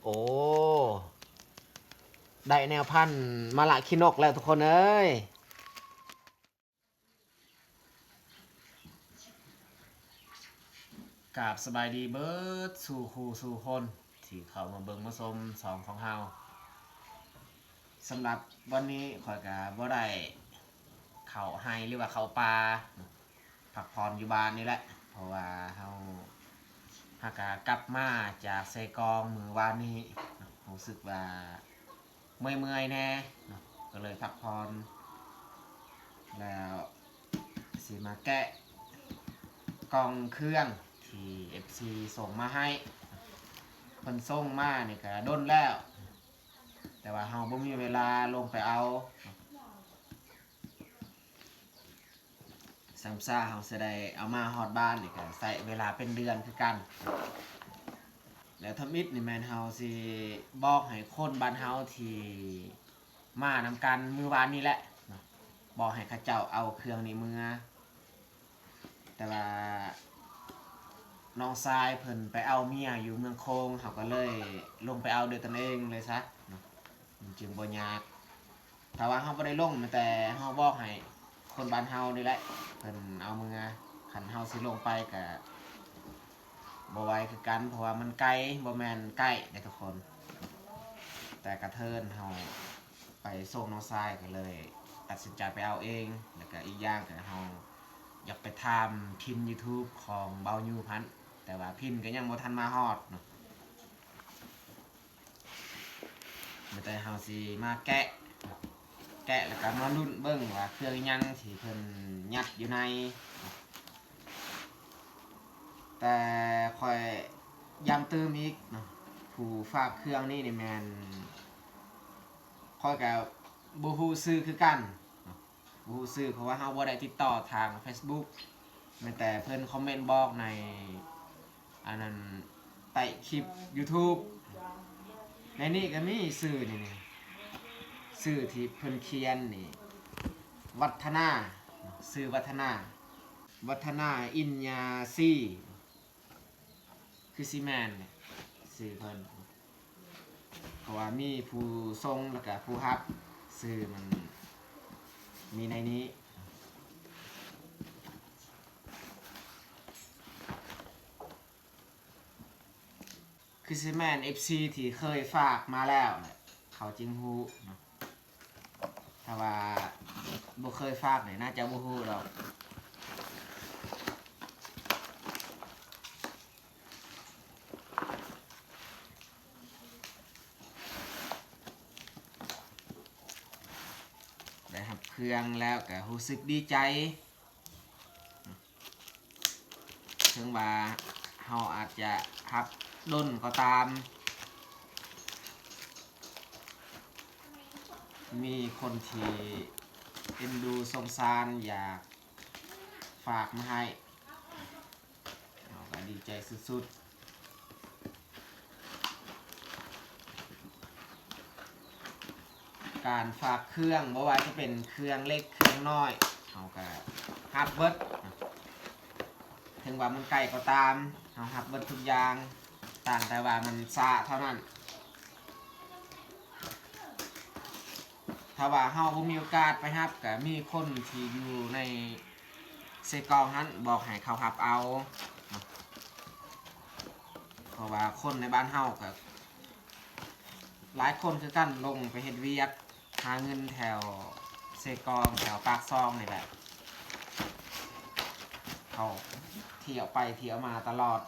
ໂອ້ ໄດ້ແນວພັນມະລະຂີ້ນົກແລ້ວທຸກຄົນເອີຍ. ກາບສະບາຍດີເບິດສູ່ຄູ່ສູ່ຄົນທີ່ເຂົ້າມາເບິ່ງມາຊົມຊ່ອງຂອງເຮົາ. ສຳລັບວັນນີ້ຂ້ອຍກະບໍ່ໄດ້ເຂົ້າໄຮ່ ຫຼືວ່າເຂົ້າປ່າ ພັກຜ່ອນຢູ່ບ້ານນີ້ແຫຼະ ເພາະວ່າເຮົາຫາກະກັບມາຈາກເຊກອງມື້ວານນີ້ ຮູ້ສຶກວ່າເມື່ອຍໆແດ່ເນາະ ກໍເລີຍພັກຜ່ອນ ແລ້ວຊິມາແກະກ່ອງເຄື່ອງທີ່ເອັຟຊີສົ່ງມາໃຫ້. ເພິ່ນສົ່ງມານີ້ກະດົນແລ້ວ ແຕ່ວ່າເຮົາບໍ່ມີເວລາລົງໄປເອົາ. ສ່ຳຊາເຮົາຊິໄດ້ເອົາມາຮອດບ້ານນີ້ກໍໃຊ້ເວລາເປັນເດືອນຄືກັນ. ແລ້ວທຳອິດນີ້ແມ່ນເຮົາຊິບອກໃຫ້ຄົນບ້ານເຮົາທີ່ມານຳກັນມື້ວານນີ້ແຫຼະເນາະ ບອກໃຫ້ເຂົາເຈົ້າເອົາເຄື່ອງນີ້ເມືອ. ແຕ່ວ່ານ້ອງຊາຍເພິ່ນໄປເອົາເມຍຢູ່ເມືອງໂຂງ ເຮົາກໍເລີຍລົງໄປເອົາດ້ວຍຕົນເອງເລີຍຊະເນາະ ມັນຈຶ່ງບໍ່ຍາກ. ຖ້າວ່າເຮົາບໍ່ໄດ້ລົງ ແມ່ນແຕ່ເຮົາບອກໃຫ້ຄົນບ້ານເຮົານີ້ແຫຼະເພິ່ນເອົາເມືອ. ຄັນເຮົາຊິລົງໄປກະບໍ່ໄຫວຄືກັນ ເພາະວ່າມັນໄກ ບໍ່ແມ່ນໃກ້ເດ້ທຸກຄົນ. ແຕ່ກະເທີນເຮົາໄປສົ່ງນ້ອງຊາຍ ກະເລີຍຕັດສິນໃຈໄປເອົາເອງ. ແລ້ວກະອີກຢ່າງກະເຮົາຢາກໄປຖາມພິນຢູທູບຂອງເບົາຢູພັນ ແຕ່ວ່າພິນກະຍັງບໍ່ທັນມາຮອດເນາະ. ແຕ່ເຮົາຊິມາແກະ ແກະແລ້ວກໍມາລຸ້ນເບິ່ງວ່າເຄື່ອງຫຍັງທີ່ເພິ່ນຍັດຢູ່ໃນ. ແຕ່ຂ້ອຍຢ້ຳຕື່ມອີກເນາະ ຜູ້ຝາກເຄື່ອງນີ້ນີ້ແມ່ນ ຂ້ອຍກໍບໍ່ຮູ້ຊື່ຄືກັນເນາະ. ບໍ່ຮູ້ຊື່ ເພາະວ່າເຮົາບໍ່ໄດ້ຕິດຕໍ່ທາງເຟສບຸກ ແມ່ນແຕ່ເພິ່ນຄອມເມັນບອກໃນ ອັນນັ້ນ ໃຕ້ຄລິບຢູທູບ. ໃນນີ້ກໍມີຊື່ນີ້ ນີ້ຊື່ທີ່ເພິ່ນຂຽນນີ້ ວັດທະນາ ຊື່ວັດທະນາ ວັດທະນາ ອິນຍາຊີ. ຄືຊິແມ່ນແຫຼະຊື່ເພິ່ນ ເພາະວ່າມີຜູ້ສົ່ງ ແລ້ວກະຜູ້ຮັບ ຊື່ມັນມີໃນນີ້. ຄືຊິແມ່ນເອັຟຊີທີ່ເຄີຍຝາກມາແລ້ວແຫຼະ ເຂົາຈຶ່ງຮູ້ເນາະ. ຖ້າວ່າບໍ່ເຄີຍຝາກນີ້ ໜ້າຈະບໍ່ຮູ້ດອກ. ໄດ້ຮັບເຄື່ອງແລ້ວກໍຮູ້ສຶກດີໃຈ. ເຖິງວ່າເຮົາອາດຈະຮັບດົນກໍຕາມ, ມີຄົນທີ່ເອັນດູສົງສານຢາກຝາກມາໃຫ້, ເຮົາກໍດີໃຈສຸດໆ. ການຝາກເຄື່ອງ ບໍ່ວ່າຈະເປັນເຄື່ອງເລັກເຄື່ອງນ້ອຍ ເຮົາກໍຮັບເບິດ. ເຖິງວ່າມັນໃກ້ກໍຕາມ ເຮົາຮັບເບິດທຸກຢ່າງ, ຕ່າງແຕ່ວ່າມັນຊ້າເທົ່ານັ້ນ. ຖ້າວ່າເຮົາບໍ່ມີໂອກາດໄປຮັບ ກໍມີຄົນທີ່ຢູ່ໃນເຊກອງຫັ້ນບອກໃຫ້ເຂົາຮັບເອົາ, ເພາະວ່າຄົນໃນບ້ານເຮົາກໍຫຼາຍຄົນຄືກັນ ລົງໄປເຮັດວຽກຫາເງິນແຖວເຊກອງ ແຖວປາກຊ່ອງນີ້ແຫຼະ. ເຂົາທ່ຽວໄປທ່ຽວມາຕະຫຼອດ.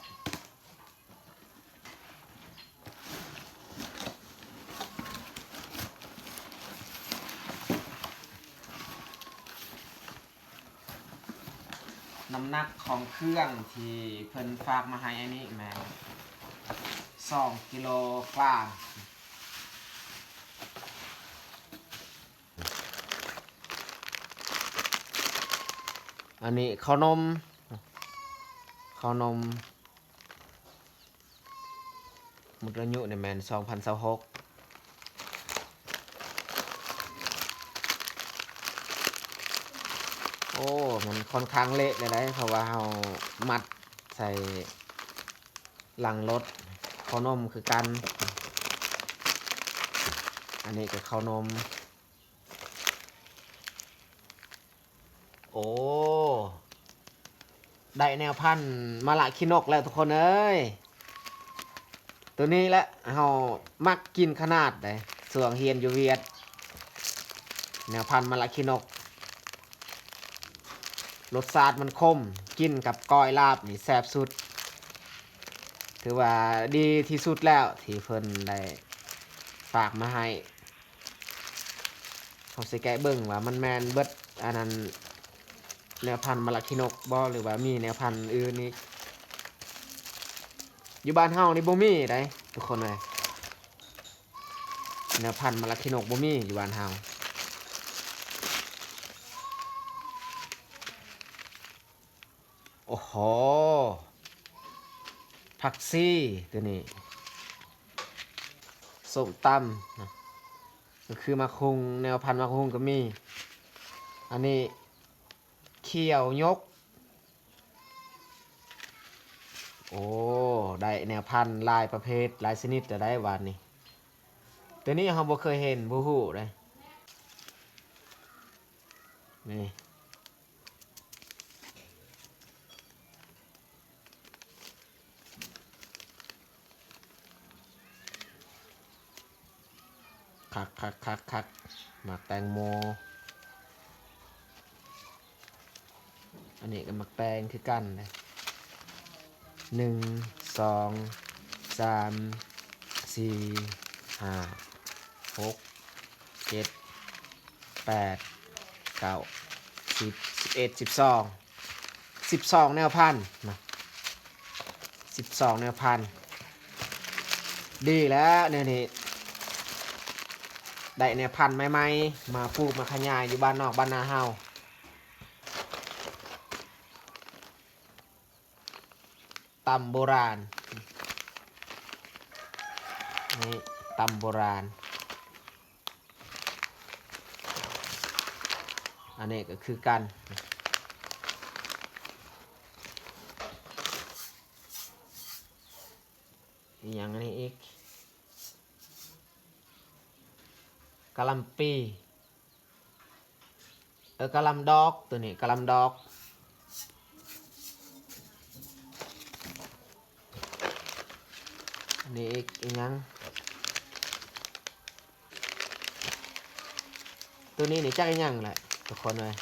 ນ້ຳໜັກຂອງເຄື່ອງທີ່ເພິ່ນຝາກມາໃຫ້ອັນນີ້ແມ່ນສອງກິໂລກຣາມ. ອັນນີ້ເຂົ້າໜົມ, ເຂົ້າໜົມ ໝົດອາຍຸນີ້ແມ່ນສອງພັນຊາວຫົກ. ໂອ້ ມັນຄ່ອນຂ້າງເລະເລີຍໄດ໋ ເພາະວ່າເຮົາມັດໃສ່ຫຼັງລົດ. ເຂົ້າໜົມຄືກັນ, ອັນນີ້ກໍເຂົ້າໜົມ. ໂອ້ ໄດ້ແນວພັນມະລະຂີ້ນົກແລ້ວທຸກຄົນເອີຍ. ໂຕນີ້ແຫຼະເຮົາມັກກິນຂະໜາດໃດ໋ ຊ່ວງຮຽນຢູ່ຫວຽດ. ແນວພັນມະລະຂີ້ນົກ ລົດຊາດມັນຂົມ ກິນກັບກ້ອຍລາບນີ້ແຊບສຸດ. ຖືວ່າດີທີ່ສຸດແລ້ວທີ່ເພິ່ນໄດ້ຝາກມາໃຫ້. ເຮົາຊິແກະເບິ່ງວ່າມັນແມ່ນເບິດອັນນັ້ນ ແນວພັນມະລະຂີ້ນົກບໍ່ ຫຼືວ່າມີແນວພັນອື່ນອີກ. ຢູ່ບ້ານເຮົານີ້ບໍ່ມີໃດ໋ທຸກຄົນເອີຍ. ແນວພັນມະລະຂີ້ນົກບໍ່ມີຢູ່ບ້ານເຮົາ. ໂອ້ໂຫ ຜັກຊີ ໂຕນີ້ ສົ້ມຕຳນະ ກໍຄືໝາກຫຸ່ງ ແນວພັນໝາກຫຸ່ງກໍມີ. ອັນນີ້ ຂ້ຽວຍົກ. ໂອ້ ໄດ້ແນວພັນຫຼາຍປະເພດ ຫຼາຍຊະນິດແລ້ວໄດ໋ບາດນີ້. ໂຕນີ້ເຮົາບໍ່ເຄີຍເຫັນ ບໍ່ຮູ້ເດ້ ນີ້. ຄັກໆໆໆ ໝາກແຕງໂມ. ອັນນີ້ກໍໝາກແຕງຄືກັນເດ້ ໜຶ່ງ ສອງ ສາມ ສີ່ ຫ້າ ຫົກ ເຈັດ ແປດ ເກົ້າ ສິບ ສິບເອັດ ສິບສອງ ສິບສອງແນວພັນນະ ສິບສອງແນວພັນ. ດີແລ້ວແນວນີ້ ໄດ້ແນວພັນໃໝ່ໆ ມາປູກມາຂະຫຍາຍຢູ່ບ້ານນອກບ້ານນາເຮົາ. ຕຳໂບລານ ນີ້ ຕຳໂບລານ. ອັນນີ້ກໍຄືກັນ ອີຫຍັງອັນນີ້ອີກ ກະຫຼ່ຳປີ. ເອີ ກະຫຼ່ຳດອກ ໂຕນີ້ກະຫຼ່ຳດອກ. ນີ້ອີກອີຫຍັງ ໂຕນີ້ນີ້ຈັກອີຫຍັງແຫຼະທຸກຄົນເອີຍ.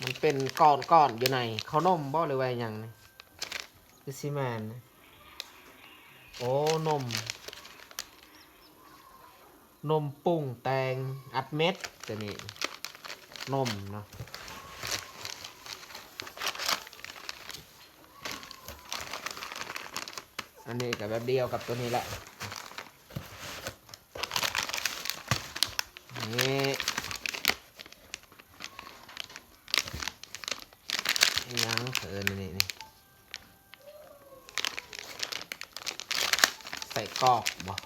ມັນເປັນກ້ອນໆຢູ່ໃນເຂົ້າໜົມບໍ່ ຫຼືວ່າອີຫຍັງນີ້? ຄືຊິແມ່ນ. ໂອ້ ນົມ ນົມປຸງແຕ່ງອັດເມັດ ໂຕນີ້ນົມເນາະ. ອັນນີ້ກໍແບບດຽວກັບໂຕນີ້ແຫຼະ. ນີ້ ອີຫຍັງເຂົາເອີ້ນອັນນີ້ນີ້ ໄສ້ກອກບໍ່?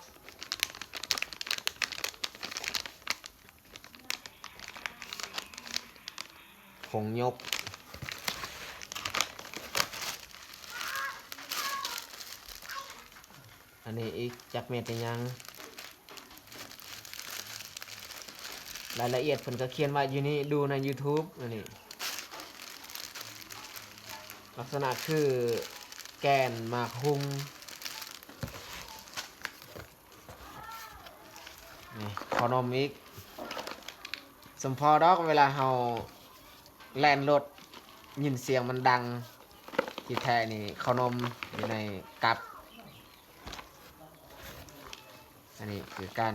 ຜົງຍົກ. ອັນນີ້ອີກຈັກແມ່ນອີຫຍັງ? ລາຍລະອຽດເພິ່ນກໍຂຽນໄວ້ຢູ່ນີ້ ດູໃນຢູທູບ. ອັນນີ້ລັກສະນະຄືແກ່ນໝາກຫຸ່ງ. ນີ້ເຂົ້າໜົມອີກ. ສົມພໍດອກເວລາເຮົາແລ່ນລົດ ຍິນສຽງມັນດັງ, ທີ່ແທ້ນີ້ເຂົ້າໜົມຢູ່ໃນກັບ. ອັນນີ້ຄືກັນ.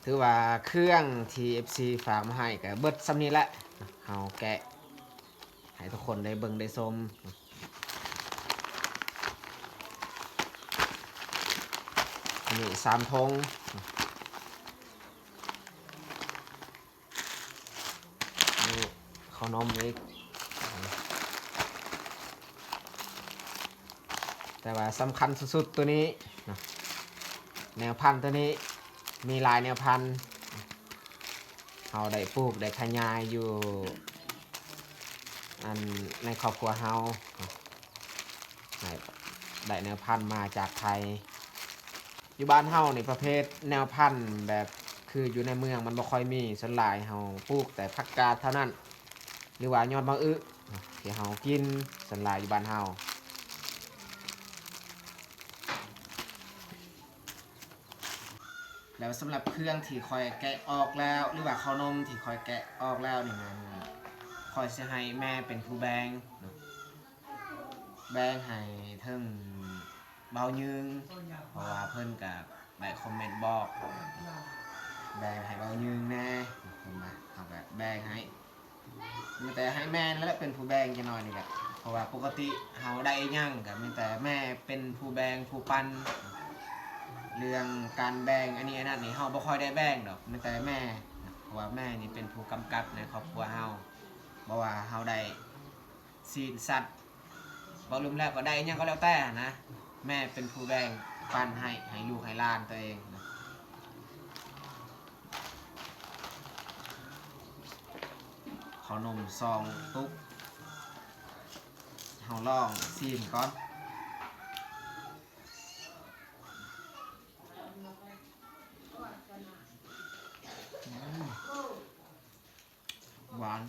ຖືວ່າເຄື່ອງທີ່ເອັຟຊີຝາກມາໃຫ້ກໍເບິດສ່ຳນີ້ແຫຼະ. ເຮົາແກະໃຫ້ທຸກຄົນໄດ້ເບິ່ງໄດ້ຊົມ. ອັນນີ້ສາມຖົງ. ນີ້ເຂົ້າໜົມອີກ. ແຕ່ວ່າສຳຄັນສຸດໆ ໂຕນີ້ເນາະ, ແນວພັນໂຕນີ້ມີຫຼາຍແນວພັນ. ເຮົາໄດ້ປູກໄດ້ຂະຫຍາຍຢູ່ ອັນ ໃນຄອບຄົວເຮົາ. ໃຫ້ ໄດ້ແນວພັນມາຈາກໄທ. ຢູ່ບ້ານເຮົານີ້ປະເພດແນວພັນແບບຄືຢູ່ໃນເມືອງມັນບໍ່ຄ່ອຍມີ, ສ່ວນຫຼາຍເຮົາປູກແຕ່ຜັກກາດເທົ່ານັ້ນ ຫຼືວ່າຍອດໝາກອຶທີ່ເຮົາກິນສ່ວນຫຼາຍຢູ່ບ້ານເຮົາ. ແລ້ວສຳລັບເຄື່ອງທີ່ຂ້ອຍແກະອອກແລ້ວ ຫຼືວ່າເຂົ້າໜົມທີ່ຂ້ອຍແກະອອກແລ້ວນີ້ແມ່ນ ຂ້ອຍຊິໃຫ້ແມ່ເປັນຜູ້ແບ່ງເນາະ, ແບ່ງໃຫ້ເຖິງເບົາຍືງ ເພາະວ່າເພິ່ນກະໄດ້ຄອມເມັນບອກ ແບ່ງໃຫ້ເບົາຍືງແດ່ ເພິ່ນວ່າ ເຮົາກະແບ່ງໃຫ້ ມີແຕ່ໃຫ້ແມ່ນັ້ນແຫຼະເປັນຜູ້ແບ່ງຈັກໜ້ອຍນີ້ແຫຼະ ເພາະວ່າປົກກະຕິເຮົາໄດ້ອີ່ຫຍັງກະມີແຕ່ແມ່ເປັນຜູ້ແບ່ງຜູ້ປັນ. ເລື່ອງການແບ່ງອັນນີ້ອັນນັ້ນນີ້ເຮົາບໍ່ຄ່ອຍໄດ້ແບ່ງດອກ ມີແຕ່ແມ່ ເພາະວ່າແມ່ນີ້ເປັນຜູ້ກຳກັບໃນຄອບຄົວເຮົາ ບໍ່ວ່າເຮົາໄດ້ ຊີ້ນສັດ ເວົ້າລວມແລ້ວກໍໄດ້ຫຍັງກໍແລ້ວແຕ່ນະ ແມ່ເປັນຜູ້ແບ່ງປັນໃຫ້ ໃຫ້ລູກໃຫ້ຫຼານຕົວເອງນະ. ເຂົ້າໜົມສອງຕຸກ ເຮົາລອງຊີມກ່ອນ. ຫວານ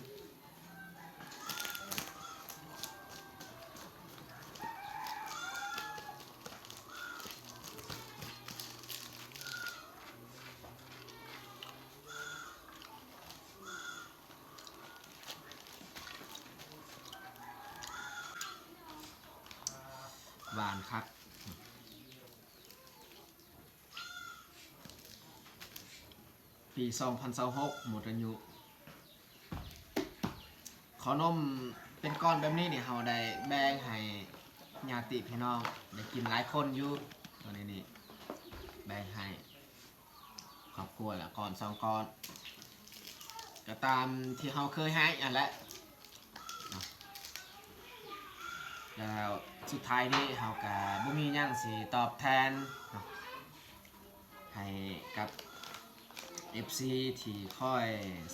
ຫວານຄັກ. ປີສອງພັນຊາວຫົກ ໝົດອາຍຸ. ເຂົ້າໜົມເປັນກ້ອນແບບນີ້ນີ້ ເຮົາໄດ້ແບ່ງໃຫ້ຍາດຕິພີ່ນ້ອງໄດ້ກິນຫຼາຍຄົນຢູ່. ຕອນນີ້ນີ້ແບ່ງໃຫ້ຄອບຄົວລະກ້ອນສອງກ້ອນ ກໍຕາມທີ່ເຮົາເຄີຍໃຫ້ຫັ້ນແຫຼະ. ແລ້ວສຸດທ້າຍນີ້ເຮົາກະບໍ່ມີຫຍັງຊິຕອບແທນເນາະ ໃຫ້ກັບເອັຟຊີທີ່ຄອຍ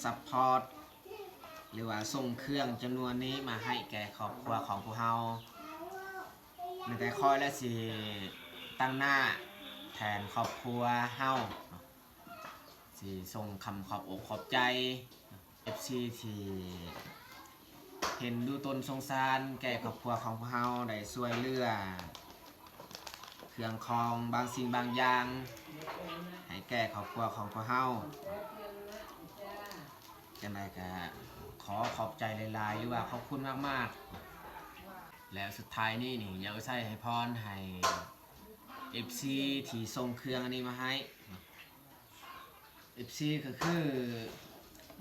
ຊັບພອດ ຫຼືວ່າສົ່ງເຄື່ອງຈຳນວນນີ້ມາໃຫ້ແກ່ຄອບຄົວຂອງພວກເຮົາ. ມີແຕ່ຂ້ອຍແຫຼະຊິຕັ້ງໜ້າແທນຄອບຄົວເຮົາເນາະ ຊິສົ່ງຄຳຂອບອົກຂອບໃຈ ເອັຟຊີທີ່ເຫັນດູຕົນສົງສານແກ່ຄອບຄົວຂອງພວກເຮົາ ໄດ້ຊ່ວຍເຫຼືອເຄື່ອງຂອງບາງສິ່ງບາງຢ່າງໃຫ້ແກ່ຄອບຄົວຂອງພວກເຮົາ. ຈັ່ງໃດກະຂໍຂອບໃຈຫຼາຍໆ ຫຼືວ່າຂອບຄຸນມາກໆ. ແລ້ວສຸດທ້າຍນີ້ນີ້ ຢາກອວຍໄຊໃຫ້ພອນໃຫ້ເອັຟຊີທີ່ສົ່ງເຄື່ອງອັນນີ້ມາໃຫ້. ເອັຟຊີກໍຄື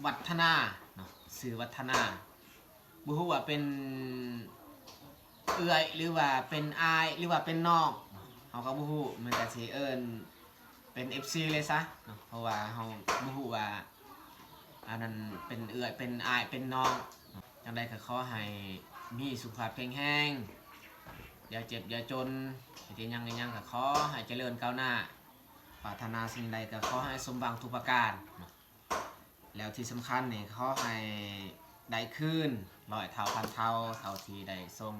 ວັດທະນາເນາະ ຊື່ວັດທະນາ ບໍ່ຮູ້ວ່າເປັນເອື້ອຍ ຫຼືວ່າເປັນອ້າຍ ຫຼືວ່າເປັນນ້ອງ ເຮົາກໍບໍ່ຮູ້ ມັນກໍຊິເອີ້ນເປັນເອັຟຊີເລີຍຊະເນາະ ເພາະວ່າເຮົາບໍ່ຮູ້ວ່າອັນນັ້ນເປັນເອື້ອຍ ເປັນອ້າຍ ເປັນນ້ອງ. ຈັ່ງໃດກໍຂໍໃຫ້ມີສຸຂະພາບແຂງແຮງ ຢ່າເຈັບຢ່າຈົນ ເຮັດອີ່ຫຍັງອີ່ຫຍັງກໍຂໍໃຫ້ຈະເລີນກ້າວໜ້າ ປາດຖະໜາສິ່ງໃດກໍຂໍໃຫ້ສົມຫວັງທຸກປະການເນາະ. ແລ້ວທີ່ສຳຄັນນີ້ ຂໍໃຫ້ໄດ້ຄືນຮ້ອຍເທົ່າພັນເທົ່າ ເທົ່າທີ່ໄດ້ສົ່ງ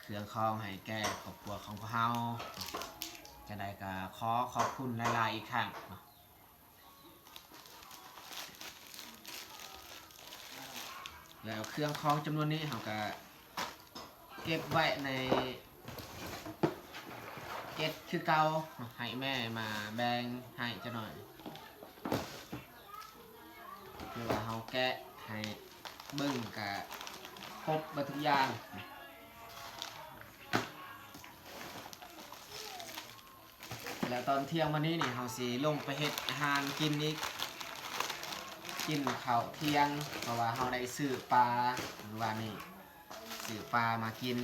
ເຄື່ອງຂອງໃຫ້ແກ່ຄອບຄົວຂອງພວກເຮົາ. ຈັ່ງໃດກໍຂໍຂອບຄຸນຫຼາຍໆອີກຄັ້ງເນາະ. ແລ້ວເຄື່ອງຂອງຈຳນວນນີ້ເຮົາກະເກັບໄວ້ໃນເກັດຄືເກົ່າ ໃຫ້ແມ່ມາແບ່ງໃຫ້ຈັກໜ້ອຍ. ຄືວ່າເຮົາແກະໃຫ້ເບິ່ງກະຄົບເບິດທຸກຢ່າງ. ແລ້ວຕອນທ່ຽງມື້ນີ້ນີ້ ເຮົາຊິລົງໄປເຮັດອາຫານກິນອີກ ກິນເຂົ້າທ່ຽງ ເພາະວ່າເຮົາໄດ້ຊື້ປາມື້ວານນີ້ ຊື້ປາມາກິນ